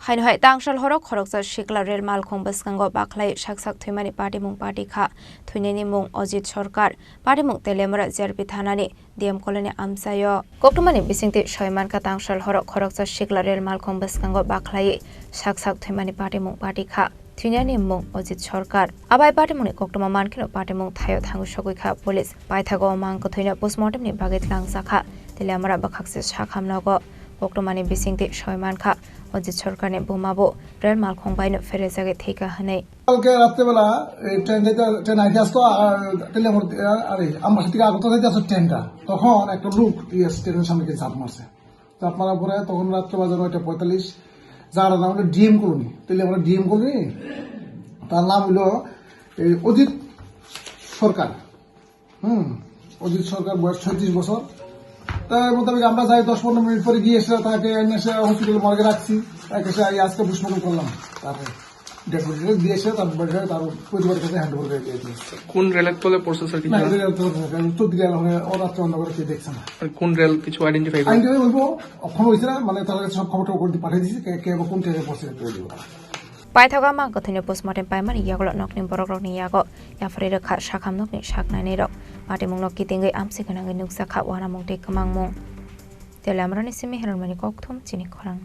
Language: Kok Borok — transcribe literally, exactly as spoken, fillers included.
Haino hai tangsal horo khoroksa sikla rel malkhung bwskango bakhlai sak sak thwimani patimung pati kha. Thwinani mung Ojit Sarkar, patimung Teliamura J R P thanani D M colony amchaio. Koktwmani bisingtwi soi mankha tangsal horo khoroksa sikla rel malkhung bwskango bakhlai sak sak thwimani patimung pati kha. Thwinani mung Ojit Sarkar. Abai patimungni koktwma mankheno patimung thaio thangwi sogwi kha police. Paithago mang kwthwino postmortemni bagwi tlangjak kha. Teliamura bwkhakse sakham nogo. Koktwmani bisingtwi soi mankha Ojit Sarkarni buma bo rel malkhung baino pherejagwi thwikha hwnwi. কালকে রাত্রেবেলা এই ট্রেন যাইতে, ট্রেন আইতে আসতো, আর টেলিয়ামর, আরে, আমার সাথে আগত যাইতে আসতো ট্রেনটা। তখন একটা লোক ইয়ে ট্রেনের সামনে গিয়ে ঝাঁপ মারছে। ঝাঁপ মারার পরে তখন রাত্রে বাজে নয়টা পঁয়তাল্লিশ। যার নাম হলো ডি এম কলোনি, টেলিয়ামর ডি এম কলোনি। তার নাম হলো এই অজিত সরকার। হুম, অজিত সরকার, বয়স ছয়ত্রিশ বছর। তার মোতাবেক আমরা যাই, দশ পনেরো মিনিট পরে গিয়ে এসে তাকে এনে এসে হসপিটাল মর্গে রাখছি। তাকে এসে এই আজকে পোস্টমর্টম করলাম। তারপরে ডেড বডিটা দিয়ে এসে তার বাড়িতে তার পরিবারের কাছে হ্যান্ড ওভার করে দিয়ে দিয়েছি। কোন রেলের তলে পড়ছে স্যার, কিছু না, জানেন? রেলের তলে পড়ছে, উত্তর দিকে এলাকা, ও রাত্রে অন্ধকারে কেউ দেখছে না। আর কোন রেল কিছু আইডেন্টিফাই করে? আইডেন্টিফাই বলবো, অক্ষম হয়েছে না, মানে তার কাছে সব খবর টবর করে পাঠিয়ে দিয়েছি, কে, কে এবং কোন ট্রেনে পড়ছে, পেয়ে দেবো। Paithago mang kwthwino postmortem paimani yagulo nokni borokrokni yago yapharwi rwkha sakham nokni saknainirok. Patimungno kitingwi amchwi gwnangwi nukjakha uanamung tei kwmangmung. Teliamurani simi Hermani kokthum chini khorang.